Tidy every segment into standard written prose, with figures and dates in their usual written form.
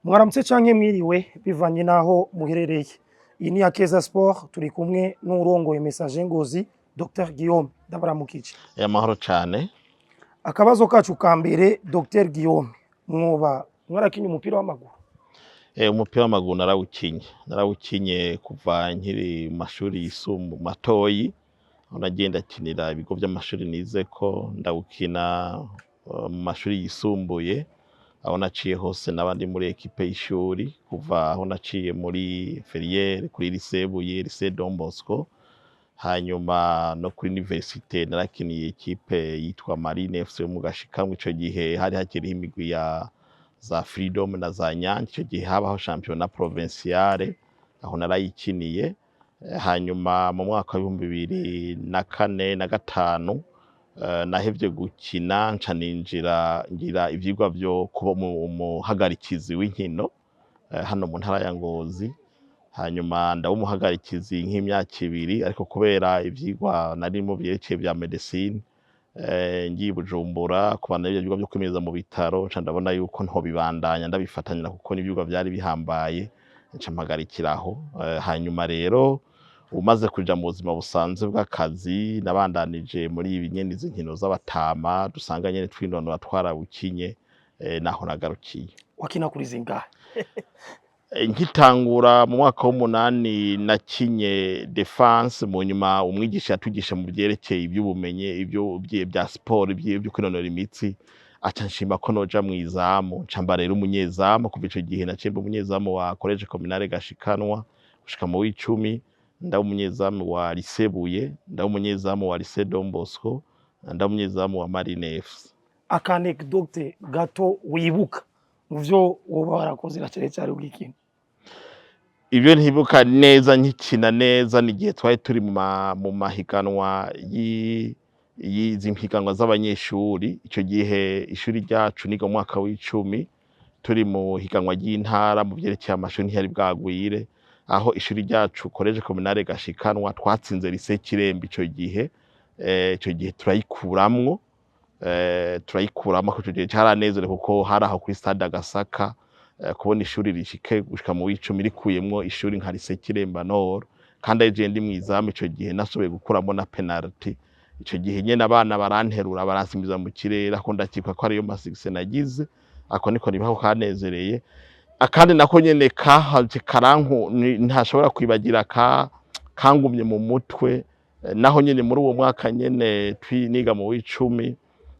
Mwaramutse canke mwiriwe, bivanye n'aho muherereye. Iyi ni Akeza Sport, turi kumwe n'urongoye Messager Ngozi, Dr Guillaume. Ndabaramukije. Amahoro cyane. Akabazo kacu ka mbere, Dr Guillaume, mwoba mwarakinye umupira w'amaguru? Umupira w'amaguru narawukinye kuva nkiri mu mashuri yisumbuye matoyi, aho nagiye ndakinira ibigo by'amashuri nizeko, ndawukina mu mashuri yisumbuye, aho naciye hose naba ndi muri équipe y'ishuri, kuva aho naciye muri inférieur kuri lycée Buye, lycée Don Bosco, hanyuma no kuri université narakiniye équipe yitwa Marine FC yo mu Gashikamwe. Ico gihe hari hakiriho imigwi ya za Freedom na za Nyange. Ico gihe habaho championnat provinciale, aho narayikiniye. Hanyuma mu mwaka wa 2004 na gatanu nahevye gukina, nca ninjira ngira ivyigwa vyo kuba umuhagarikizi w'inkino hano mu ntara ya Ngozi. Hanyuma ndaba umuhagarikizi nk'imyaka 2, ariko kubera ivyigwa narimo vyerekeye vya médecine, ngiye i Bujumbura kubandanya ivyo vyigwa vyo kwimenyereza mu bitaro, nca ndabona yuko ntobibandanya ndabifatanya kuko n'ivyigwa vyari bihambaye, nca mpagarikiraho. Hanyuma rero umaze kuja mu buzima busanzwe bw'akazi, nabandanije muri ibi nyene, izi nkino z'abatama dusanga nyene twinonora, twarawukinye, naho nagarukiye. Wakina kuri zingahe? Nkitangura mu mwaka w'umunani nakinye défense. Mu nyuma umwigisha yatwigisha mu vyerekeye ivy'ubumenyi, ivyo bya siporo, ivyo kwinonora imitsi, aca nshima ko noja mw'izamu, nca mba rero umunyezamu. Kuva ico gihe naciye mba umunyezamu wa Collège Communale Gashikanwa gushika mu w'icumi, ndaba umunyezamu wa Lycée Buye, ndaba umunyezamu wa Lycée Don Bosco, ndaba umunyezamu wa Marine FC. Aka anecdote gato wibuka mu vyo woba warakoze na cane cane ugikina? Ibyo ntibuka neza nkikina neza ni igihe twari turi mu mahiganwa y'izi mpiganwa z'abanyeshuri. Ico gihe ishuri ryacu, niga mu mwaka w'icumi, turi mu higanwa ry'intara mu vyerekeye amashuri ntiyari bwagwire, aho ishuri ryacu Collège Communale Gashikanwa twatsinze Lycée Kiremba ico gihe. Ico gihe turayikuramwo. Ico gihe caranezerewe kuko hari aho kuri stade Agasaka, kubona ishuri rishike gushika mu w'icumi rikuyemwo ishuri nka Lycée Kiremba Nord, kandi ari je ndi mw'izamu. Ico gihe nashoboye gukuramwo na penalty. Ico gihe nyene abana baranterura, baransimbiza mu kirere. Ako ndakibuka ko ariyo ma succès nagize, ako niko nibaho kanezereye. Akandi nako nyene kahaje karanku ntashobora kwibagira, kangumye mu mutwe, naho nyene muri uwo mwaka nyene niga mu w'icumi,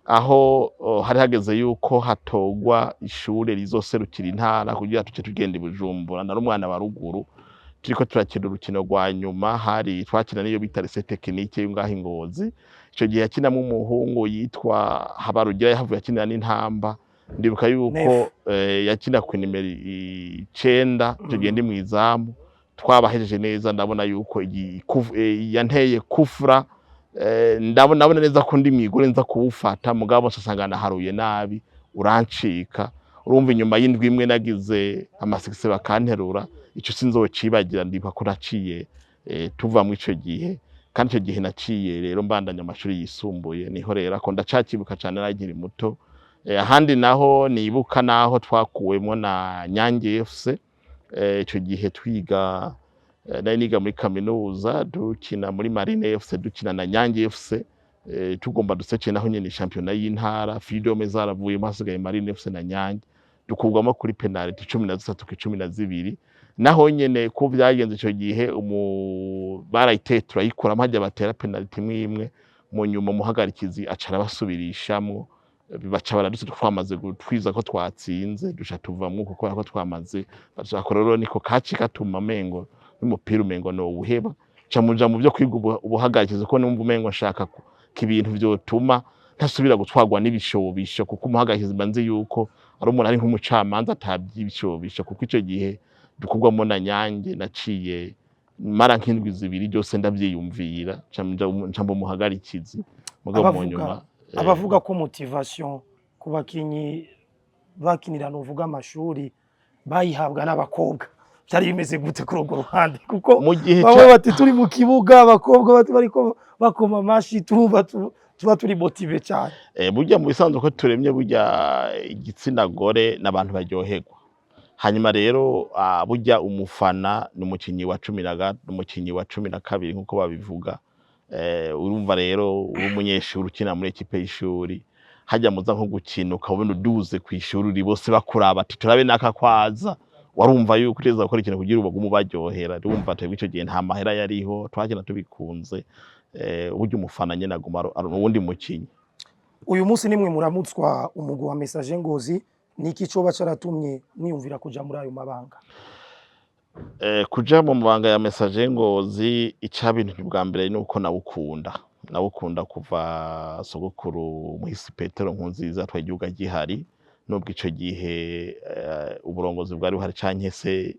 aho hari hageze yuko hatogwa ishure rizoserukira intara kugira tuce tugenda i Bujumbura. Nari umwana wa ruguru, turiko turakina urukino rwa nyuma, hari twakina n'iyo bita Lycée Technique yo ngaho i Ngozi. Ico gihe yakinamwo umuhungu yitwa Habarugira, yahavuye akinira n'Intamba. Ndibuka yuko Nef. Yakina ku nimero 9. Ico gihe ndi mw'izamu, twabahejeje neza, ndabona yuko yanteye kufra, ndabona neza ko ndi mw'igore nza kuwufata, mugabo nsanga naharuye nabi, urancika. Urumva, inyuma y'indwi imwe nagize ama succès, bakanterura. Ico sinzocibagira. Ndibuka ko naciye tuvamwo ico gihe, kandi ico gihe naciye rero mbandanya amashuri yisumbuye. Niho rero ako ndacakibuka cane, nari nkiri muto. Ahandi naho nibuka naho twakuwemwo na Nyange FC. Ico gihe twiga, nari niga muri kaminuza, dukina muri Marine FC, dukina na Nyange FC, tugomba duseke naho nyene shampiyona y'intara. Freedom zaravuyemo, hasigaye Marine FC na Nyange, dukurwamo kuri penalty 13 ku 12. Naho nyene ko vyagenze ico gihe, barayiteye turayikuramo, hajya batera penalty imwe imwe. Mu nyuma umuhagarikizi aca arabasubirishamwo, baca baradutse twamaze gutwiza ko twatsinze, duca tuvamwo kuko ko twamaze. Ako rero niko kaci katuma mengo n'umupira umengo no wuheba, ca muja mu vyo kwiga ubuhagarikizi, ko numva umengo nshaka ko ibintu vyotuma ntasubira gutwarwa n'ibishobisho, kuko umuhagarikizi mba nzi yuko ari umuntu ari nk'umucamanza, atavy'ibishobisho. Kuko ico gihe dukurwamo na Nyange, naciye mara nk'indwi 2 ryose ndavyiyumvira, nca mba umuhagarikizi. Mugabo mu nyuma Abavuga ko motivation ku bakinyi bakinira, nuvuga amashuri, bayihabwa n'abakobwa, byari bimeze gute kuri urwo ruhande? Kuko mu gihe bamwe bati turi mu kibuga, abakobwa bati bariko bakoma amashi, tumva tuba turi motivés cyane. Burya mu bisanzwe ko turemye, burya igitsina gore n'abantu baryoherwa. Hanyuma rero burya umufana ni umukinyi wa cumi na umukinyi wa 12 nkuko babivuga. Urumva rero uri umunyeshuri ukina muri équipe y'ishuri, hajya muza nko gukina ukabona uduze kw'ishuri uri bose bakuraba ati turabe naka kwaza, warumva yuko utegerezwa gukora ikintu kugira ubagume ubaryohera. Urumva twebwe ico gihe nta mahera yariho, twakina tubikunze. Burya umufana nyene aguma ari uwundi mukinyi. Uyu munsi nimwe muramutswa umugwi wa Messager Ngozi, niki coba caratumye mwiyumvira kuja muri ayo mabanga? Kuja mu mabanga ya Messager Ngozi, icabintu bwa mbere ni uko nawukunda kuva sogokuru muhisi Petero Nkurunziza atwaye igihugu agihari, nubwo ico gihe uburongozi bwari buhari canke se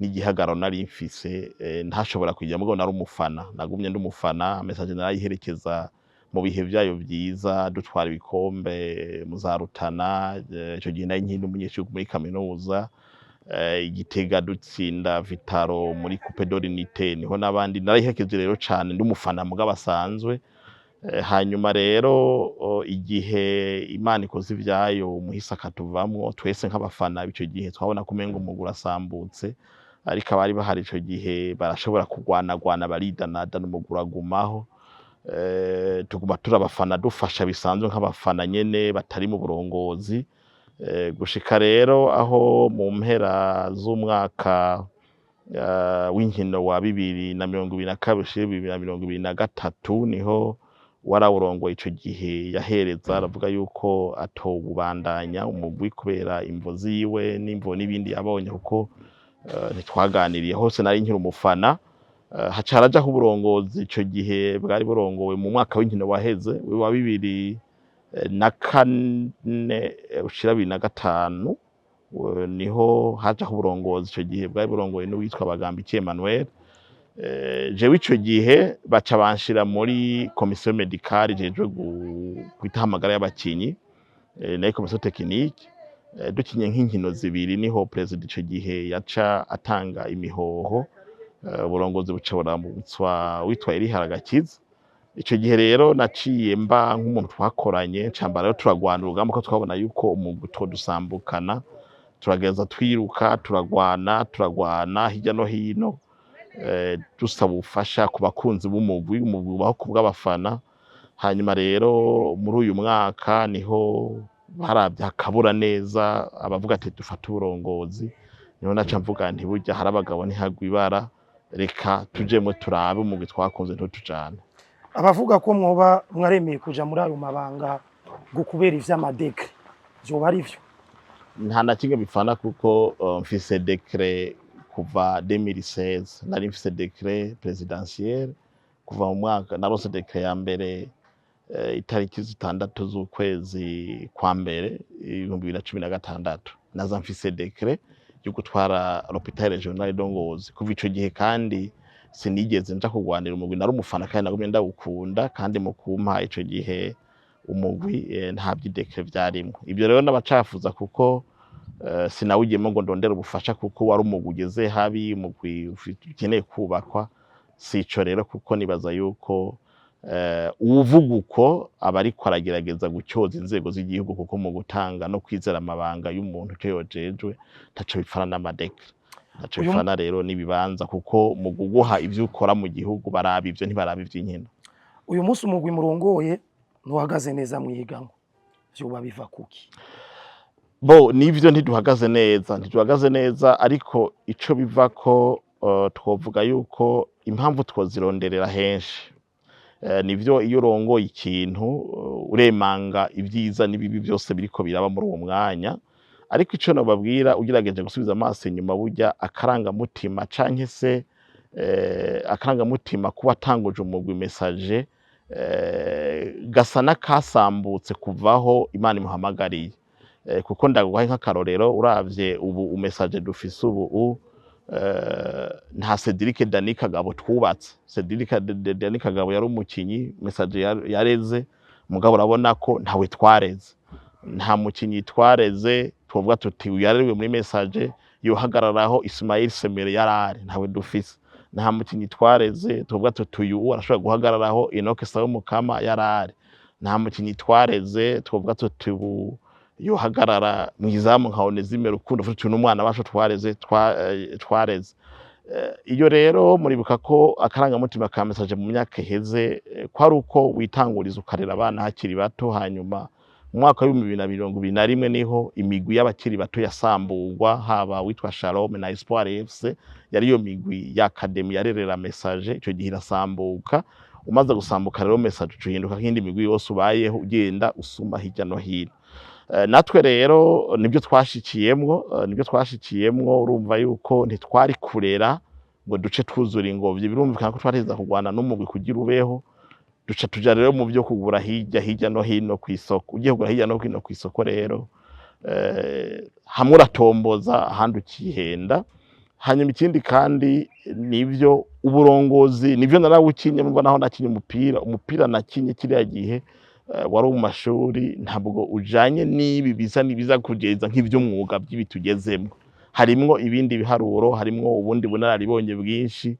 n'igihagararo nari mfise, ntashobora kuja, mugabo nari umufana, nagumye ndi umufana. Messager narayiherekeza mu bihe vyayo vyiza, dutwara ibikombe mu za Rutana, ico gihe nari nkiri umunyeshuri muri kaminuza, Igitega dutsinda Vital'O muri Coupe de l'Unité, niho n'abandi narayiherekeje rero cane ndi umufana mugabo asanzwe. Hanyuma rero igihe Imana ikoze ivyayo umuhisi akatuvamwo twese nk'abafana, ico gihe twabona ko umengo umugwi urasambutse, ariko abari bahari ico gihe barashobora kugwanagwana baridanadana, umugwi uragumaho. Tuguma turi abafana dufasha bisanzwe nk'abafana nyene batari mu burongozi, gushika rero aho mu mpera z'umwaka w'inkino wa 2022 ushira 2023, niho warawurongoye ico gihe yahereza aravuga yuko atowubandanya umugwi kubera imvo ziwe n'imvo n'ibindi yabonye, kuko ntitwaganiriye hose nari nkiri umufana. Haca harajaho uburongozi, ico gihe bwari burongowe mu mwaka w'inkino waheze wa 2004 ushira 2005, niho hajaho uburongozi, ico gihe bwari burongowe n'uwitwa Bagambiki Emmanuel. Jewe ico gihe baca banshira muri commission médicale ijejwe kwitaho amagara y'abakinyi, nayo commission technique. Dukinye nk'inkino zibiri niho perezida ico gihe yaca atanga imihoho, uburongozi buca buramutswa witwa Eriha Agakiza. Ico gihe rero naciye mba nk'umuntu twakoranye, ncamba rero turagwana urugamba ko twabona yuko umugwi twodusambukana, turageza twiruka, turagwana, turagwana hirya no hino, dusaba ubufasha ku bakunzi b'umugwi. Umugwi ubaho kubw'abafana. Hanyuma rero muri uyu mwaka niho baravye hakabura neza abavuga ati dufate uburongozi, niho naca mvuga nti burya hari abagabo ntihagwa ibara, reka tujemwo turabe umugwi twakunze ntutujane. Abavuga ko mwoba mwaremeye kuja muri ayo mabanga ngo kubera ivy'ama décrets, vyoba ari vyo? Nta na kimwe bifana, kuko mfise décret kuva 2016, nari mfise décret présidentielle kuva mu mwaka naronse décret ya mbere, itariki 6 z'ukwezi kwa mbere 2016, naza mfise décret yo gutwara l'hôpital régional de Ngozi. Kuva ico gihe kandi sinigeze nja kugwanira umugwi, nari umufana kandi nagumye ndawukunda, kandi mu kumpa ico gihe umugwi nta vy'i décret vyarimwo. Ivyo rero n'abacafuza, kuko sinawugiyemo ngo ndondere ubufasha, kuko wari umugwi ugeze habi, umugwi ukeneye kubakwa. Sico rero, kuko nibaza yuko uwuvuga uko aba ariko aragerageza gucyoza inzego z'igihugu, kuko mu gutanga no kwizera amabanga y'umuntu ico yojejwe ntaco bipfana n'ama décrets, ntaco bipfana rero n'ibibanza, kuko mu kuguha ivyo ukora mu gihugu baraba ivyo, ntibaraba ivy'inkino. Uyu munsi umugwi murongoye ntuhagaze neza mw'ihiganwa, vyoba biva kuki? Bo nivyo, ntiduhagaze neza, ntiduhagaze neza, ariko ico bivako twovuga yuko impamvu twozironderera henshi. Nivyo, iyo urongoye ikintu uremanga ibyiza n'ibibi byose biriko biraba muri uwo mwanya, ariko ico nobabwira, ugerageje gusubiza amaso inyuma, burya akarangamutima canke se akarangamutima kuba atanguje umugwi Messager gasa n'akasambutse kuvaho Imana imuhamagariye. Kuko ndaguhaye nk'akarorero, uravye ubu u Messager dufise ubu, nta Cedric Dani Kagabo twubatse. Cedric Dani Kagabo yari umukinyi Messager yareze, mugabo urabona ko ntawe twareze, nta mukinyi twareze twovuga tuti uyu yarerewe muri Messager yohagararaho Ismail Semere yarari, ntawe dufise. Nta mukinyi twareze tuvuga tuti uyu arashobora guhagararaho Enoch Sawumukama yarari, nta mukinyi twareze twovuga tuti ubu Yohagarara mw'izamu nka Onesime Rukundo, futi n'umwana wacu twareze twareze. Iyo rero muribuka ko akarangamutima ka Messager mu myaka iheze ko ari uko witanguriza ukarera abana hakiri bato. Hanyuma mu mwaka wa 2021 niho imigwi y'abakiri bato yasamburwa, haba witwa Shalom na Espoir FC, yari iyo migwi ya academy yarerera Messager. Ico gihe irasambuka. Umaze gusambuka rero, Messager uhinduka nk'indi migwi yose, ubayeho ugenda usuma hirya no hino. Natwe rero nibyo twashikiyemwo. Urumva yuko ntitwari kurera ngo duce twuzura ingobyi. Birumvikana ko twareza kurwana n'umugwi kugira ubeho. Duca tuja rero mu byo kugura hirya no hino kw'isoko. Ugiye kugura hirya no hino kw'isoko rero, hamwe uratomboza, ahandi ukihenda. Hanyuma ikindi kandi nivyo uburongozi, nivyo narawukinye. Mubona naho nakinye umupira nakinye kiriya gihe wari mu mashuri, ntabwo ujanye n'ibi bisa n'ibiza kugeza nk'ivy'umwuga by'ibitugezemwo. Harimwo ibindi biharuro, harimwo ubundi bunararibonye bwinshi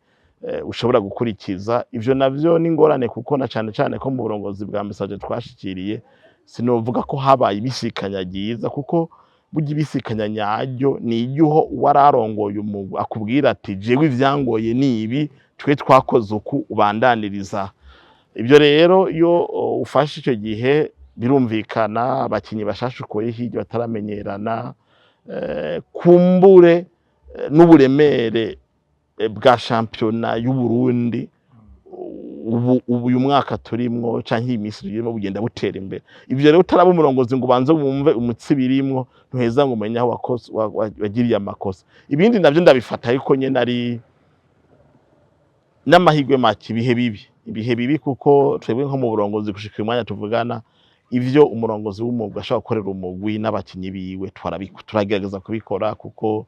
ushobora gukurikiza. Ivyo navyo ni ingorane, kuko na cane cane ko mu burongozi bwa Messager twashikiriye, sinovuga ko habaye ibisikanya ryiza, kuko burya ibisikanya nyaryo ni iryuho uwararongoye umugwi akubwira ati: "Jewe ivyangoye ni ibi, twe twakoze uku, ubandaniriza." Ibyo rero iyo ufashe icyo gihe, birumvikana abakinyi bashasha ukuye hirya bataramenyerana, kumbure n'uburemere bwa shampiyona y'u Burundi ubu uyu mwaka turimwo canke iyi minsi turimo bugenda butera imbere. Ivyo rero utaraba umurongozi ngo ubanze wumve umutsi birimwo, ntuheza ngo umenye aho wagiriye amakosa. Ibindi navyo ndabifata yuko nyene ari n'amahirwe make, ibihe bibi, kuko twebwe nko mu burongozi gushika uyu mwanya tuvugana, ivyo umurongozi w'umugwi ashobora gukorera umugwi n'abakinyi biwe turagerageza kubikora, kuko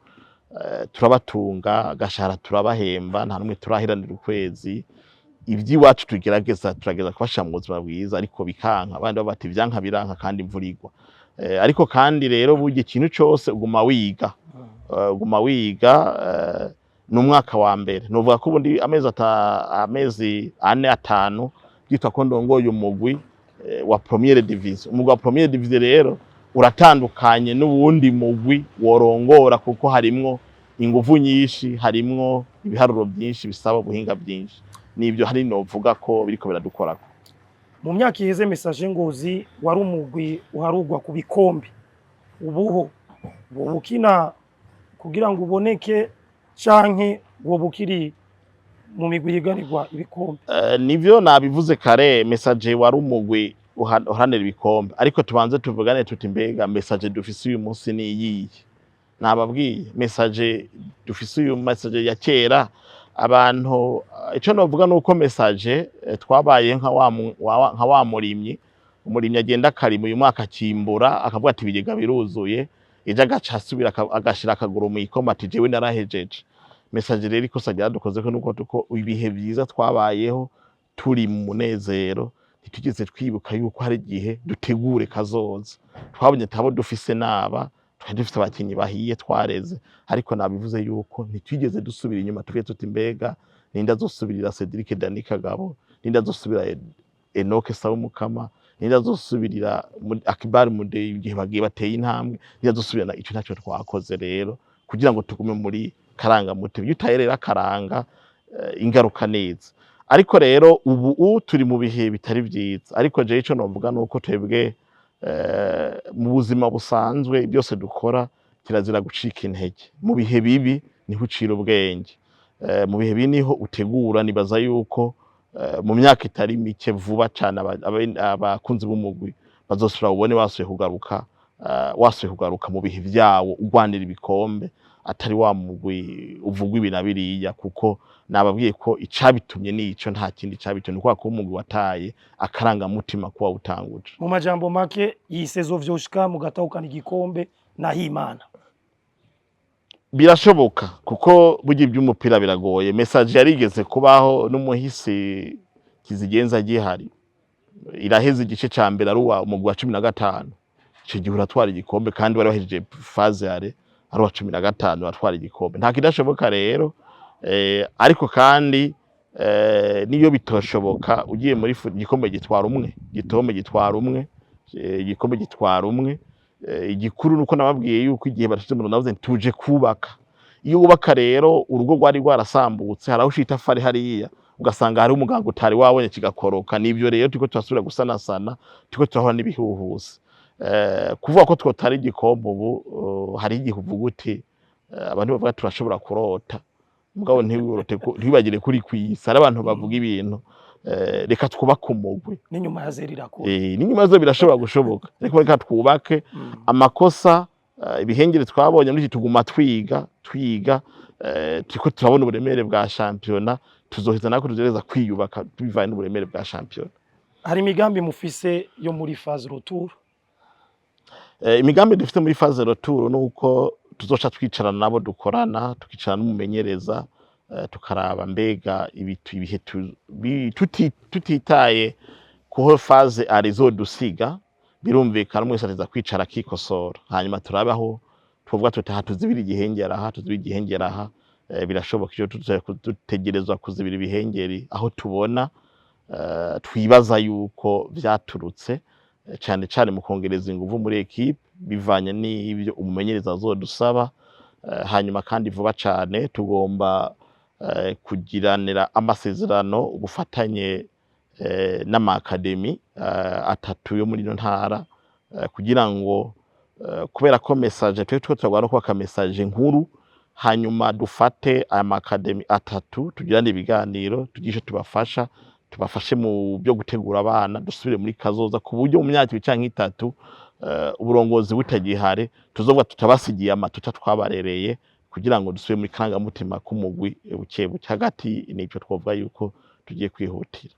turabatunga, agashahara turabahemba, nta n'umwe turahiranira ukwezi. Iby'iwacu tugerageza kubashira mu buzima bwiza, ariko bikanka. Abandi baba bati: "Ivyanka biranka kandi imvura igwa." Ariko kandi rero burya ikintu cose uguma wiga, ni umwaka wa mbere, novuga ko ubundi amezi 4, 5 byitwa ko ndongoye umugwi wa première division. Umugwi wa première division rero uratandukanye n'uwundi mugwi worongora, kuko harimwo inguvu nyinshi, harimwo ibiharuro byinshi bisaba ubuhinga bwinshi. Nibyo hari novuga ko biriko biradukorako. Mu myaka iheze, Messager Ngozi wari umugwi uharugwa ku bikombe. Ubuho woba ukina kugira ngo uboneke, canke woba ukiri mu migwi yiganirwa ibikombe? Nivyo nabivuze kare, Messager wari umugwi uharanira ibikombe, ariko tubanze tuvugane tuti: mbega Messager dufise uyu munsi ni iyihe? Nababwiye Messager dufise uyu, Messager ya kera. Abantu ico novuga nuko Messager twabaye nka wa murimyi. Umurimyi agenda akarima, uyu mwaka akimbura, akavuga ati: "Ibigega biruzuye." Ejo agaca asubira agashira akaguru mu ikoma, ati: "Jewe narahejeje." Messager rero ikosa ryadukozeko nuko tuko ibihe vyiza twabayeho turi mu munezero, ntitugeze twibuka yuko hari igihe dutegure kazoza. Twabonye tabo dufise naba twari dufise abakinyi bahiye twareze, ariko nabivuze yuko ntitwigeze dusubira inyuma tuvuge tuti: mbega ninde azosubirira Cedric Dani Kagabo? Ninde azosubira Enoke Sawumukama? Ninde azosubirira Akbar Mudeyi igihe bagiye bateye intambwe? Ninde azosubirana? Ico ntacyo twakoze rero kugira ngo tugume muri karangamutima. Iyo utaye rero akaranga, ingaruka neza. Ariko rero ubu turi mu bihe bitari vyiza, ariko jewe ico novuga nuko twebwe mu buzima busanzwe byose dukora, kirazira gucika intege. Mu bihe bibi niho ucira ubwenge, mu bihe bibi niho utegura. Nibaza yuko mu myaka itari mike vuba cane abakunzi b'umugwi bazosubira ubone wasubiye kugaruka mu bihe vyawo ugwanira ibikombe, atari wa mugwi uvugwa ibi na biriya, kuko nababwiye ko icabitumye nico, nta kindi cabitumye, ni ko umugwi wataye akarangamutima kuwa utanguje. Mu majambo make, iyi saison vyoshika mugatahukana igikombe Nahimana? Birashoboka, kuko burya iby'umupira biragoye. Messager yarigeze kubaho n'umuhisi kizigenza gihari, iraheze igice ca mbere ari uwa umugwi wa 15. Ico gihe uratwara igikombe, kandi wari wahejeje phase aller ari uwa 15, uratwara igikombe. Nta kidashoboka rero. Ariko kandi niyo bitoshoboka, ugiye muri igikombe gitwara umwe, igikombe gitwara umwe. Igikuru nuko nababwiye yuko igihe bashize mu, navuze nti tuje kubaka. Iyo wubaka rero urugo rwari rwarasambutse, hari aho ushita itafari hariya, ugasanga hari umuganga utari wabonye kigakoroka. Nivyo rero turiko turasubira gusanasana, turiko turahura n'ibihuhusi. Kuvuga ko twotara igikombe ubu, hari igihe uvuga uti, abantu bavuga turashobora kurota, mugabo ntiwirote ntiwibagire kuri kwisi hari abantu bavuga ibintu. Reka twubake umugwi. N'inyuma ya zero irakura. N'inyuma zo birashobora gushoboka, ariko reka twubake. Amakosa, ibihengere twabonye muri iki, tuguma twiga twiga, turiko turabona uburemere bwa shampiyona. Tuzoheza nako tugereza kwiyubaka bivanye n'uburemere bwa shampiyona. Hari imigambi mufise yo muri phase retour? Imigambi dufite muri phase retour nuko tuzoca twicarana nabo dukorana, tukicarana n'umumenyereza, tukaraba mbega ibihe tutitaye kuho phase aller izodusiga. Birumvikana, umwe wese ateza kwicara akikosora, hanyuma turabe aho tuvuga tuti aha tuzibira igihengeri, aha tuzibira igihengeri aha. Birashoboka iyo dutegerezwa kuzibira ibihengeri aho tubona, twibaza yuko vyaturutse, cane cane mu kongereza inguvu muri équipe bivanye n'ibyo umumenyereza azodusaba. Hanyuma kandi vuba cane tugomba kugiranira amasezerano, ubufatanye n'ama académies atatu yo muri ino ntara, kugira ngo, kubera ko Messager twe turagwana no kubaka Messager nkuru, hanyuma dufate aya ma académies atatu, tugirane ibiganiro, tugire ico tubafasha, tubafashe mu byo gutegura abana, dusubire muri kazoza, ku buryo mu myaka 2 canke 3, uburongozi butagihari, tuzovuga tutabasigiye amatuta twabarereye, kugira ngo dusubire muri karangamutima k'umugwi buke buke. Hagati nico twovuga yuko tugiye kwihutira.